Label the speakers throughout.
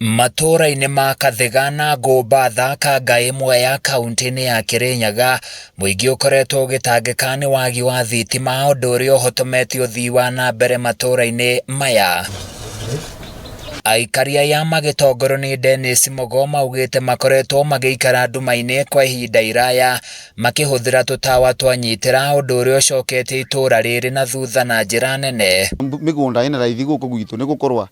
Speaker 1: Matũũra-inĩ ma Kathĩga na Ngũmbatha kanga ĩmwe ya kauntĩ-inĩ ya Kĩrĩnyaga, mũingĩ ũkoretwo ũgĩtangĩka nĩ wagi wa thitima ũndũ ũrĩa ũhotometie ũthii wa na mbere matũũra-inĩ maya. Aikari aya magĩtongorio nĩ Dennis Mugo maugĩte makoretwo magĩikara nduma-inĩ kwa ihinda iraya makĩhũthĩra tũtawa twa nyitĩra ũndũ ũrĩa ũcoketie itũũra rĩrĩ na thutha na njĩra nene.
Speaker 2: Mĩgũnda ĩna raithi gũkũ gwitũ nĩ gũkorwo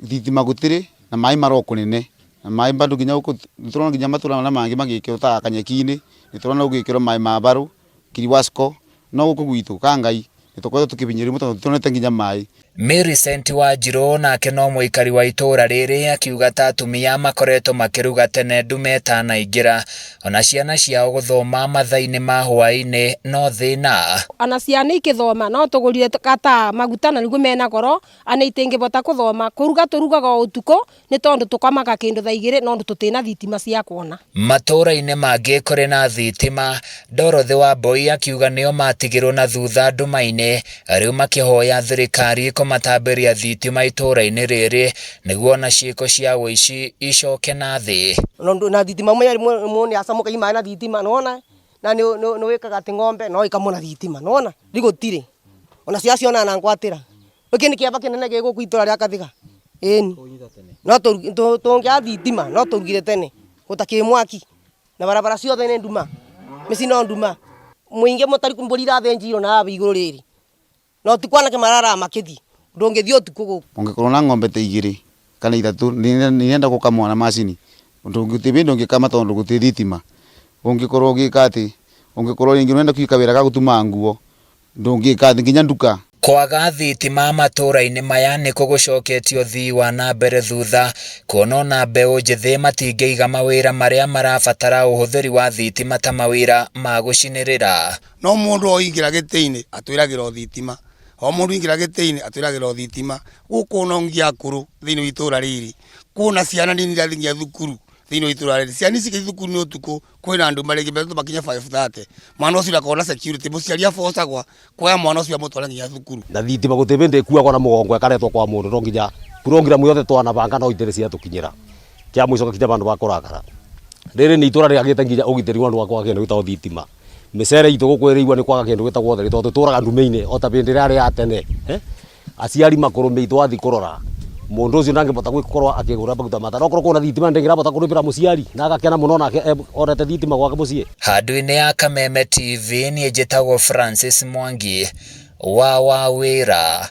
Speaker 2: thitima gũtirĩ na maĩ maro kũnene na maĩ bado nginya gũkũ nĩtũrona nginya matũra marĩa mangĩ magĩkĩrwo ta Kanyeki-inĩ nĩtũrona gũgĩkĩrwo maĩ ma mbarũ Kiriwasco no gũkũ gwitũ Kangai nĩtũkoretwo tũkĩhinyĩrĩrio mũno tondũ tũtionete nginya maĩ.
Speaker 1: Millicent Wanjirũ nake no mũikari wa itũũra rĩrĩ akiuga ta atumia makoretwo makĩruga tene ndume ĩtanaingĩra ona ciana ciao gũthoma mathaa-inĩ ma hwaĩ-inĩ no thĩna.
Speaker 3: Ona ciana ikĩthoma no tũgũrire gatawa maguta na nĩguo mena goro Ana itingĩbota kũthoma, kũruga tũrugaga o ũtukũ nĩ tondũ tũkomaga kĩndũ thaa igĩrĩ nondũ tũtĩna thitima cia kuona.
Speaker 1: Matũũra-inĩ mangĩ kũrĩ na thitima, Dorothy Wambui akiuga nĩo matigirwo na thutha nduma-inĩ, rĩu makĩhoya thirikari kũmatambĩria thitima itũũra-inĩ rĩrĩ nĩguo ona ciĩko cia ũici icoke na thĩ.
Speaker 4: Na thitima mũndũ nĩ acamũkagia maĩ na thitima nĩwona, na nĩ wĩkaga atĩ ng'ombe no ĩkamwo na thitima nĩwona, rĩu gũtirĩ, ona ciana cionaga na ngwatĩra. Gĩkĩ nĩ kĩaba kĩnene gĩ gũkũ itũra rĩa Kathĩga. Ĩni. No tũngĩaga thitima no tũrugire tene gũtakĩrĩ mwaki na barabara ciothe nĩ nduma, mĩciĩ no nduma. Mũingĩ mũtari mbũri irathĩnjirwo na haha igũrũ rĩrĩ na ũtukũ anake mararaga makĩthiĩ, ndũngĩthiĩ ũtukũ gũkũ.
Speaker 2: Ũngĩkorwo na ng'ombe ta igĩrĩ kana ithatũ nĩirenda gũkamwo na macini, gũtirĩ hĩndĩ ũngĩkama tondũ gũtirĩ thitima. Ũngĩkorwo ũgĩka atĩ, ũngĩkorwo rĩngĩ ũrenda gwĩka wĩra ga gũtuma nguo, Ndũngĩka atĩ nginya nduka.
Speaker 1: Kwaga thitima matũũra-inĩ maya nĩkuo gũcoketie ũthii wa na mbere thutha, kuona ona mbeũ njĩthĩ matingĩiga mawĩra marĩa marabatara ũhũthĩri wa thitima ta mawĩra ma gũcinĩrĩra.
Speaker 5: No mũndũ o ingĩra gĩtĩ-inĩ atwĩragĩra o thitima, o mũndũ ingĩra gĩtĩ-inĩ atwĩragĩra o thitima. Gũkũ no nginya akũrũ thĩinĩ wa itũra rĩrĩ, kwĩna ciana nini irathiĩ nginya thukuru thĩinĩ wa itũra rĩrĩ. Ciana ici igĩthiĩ thukuru nĩ ũtukũ kwĩna nduma rĩngĩ mbere makinye 5:30 mwana ũcio ndakorwo na security mũciari abocagwa kuoya mwana ũcio amũtware nginya thukuru.
Speaker 6: Na thitima gũtirĩ hĩndĩ ĩkuagwo na mũgongo ĩkaretwo kwa mũndũ no nginya program yothe twanabanga no itĩrĩ ciatũkinyĩra kĩa mũico gakinya bandũ ba kũrakara. Rĩrĩ nĩ itũra rĩagĩte nginya ũgitĩri wa andũ wa kwaga kĩndũ gĩtagwo thitima. Mĩcere itũ gũkũ ĩrĩigua nĩ kwaga kĩndũ gĩtagwo ũtheri tondũ tũtũraga nduma-inĩ o ta hĩndĩ ĩrĩa yarĩ ya tene. Aciari makũrũmĩi twathiĩ kũrora mũndũ ũcio ndangĩbota gũkorwo akĩgũra maguta ma tawa okorwo kwĩna thitima ndĩngĩrabota kũrĩbĩra mũciari na agakena mũno onake onete thitima gwake mũciĩ.
Speaker 1: Handũ-inĩ ya Kameme TV niĩ njĩtagwo Francis Mwangi wa Wawĩra.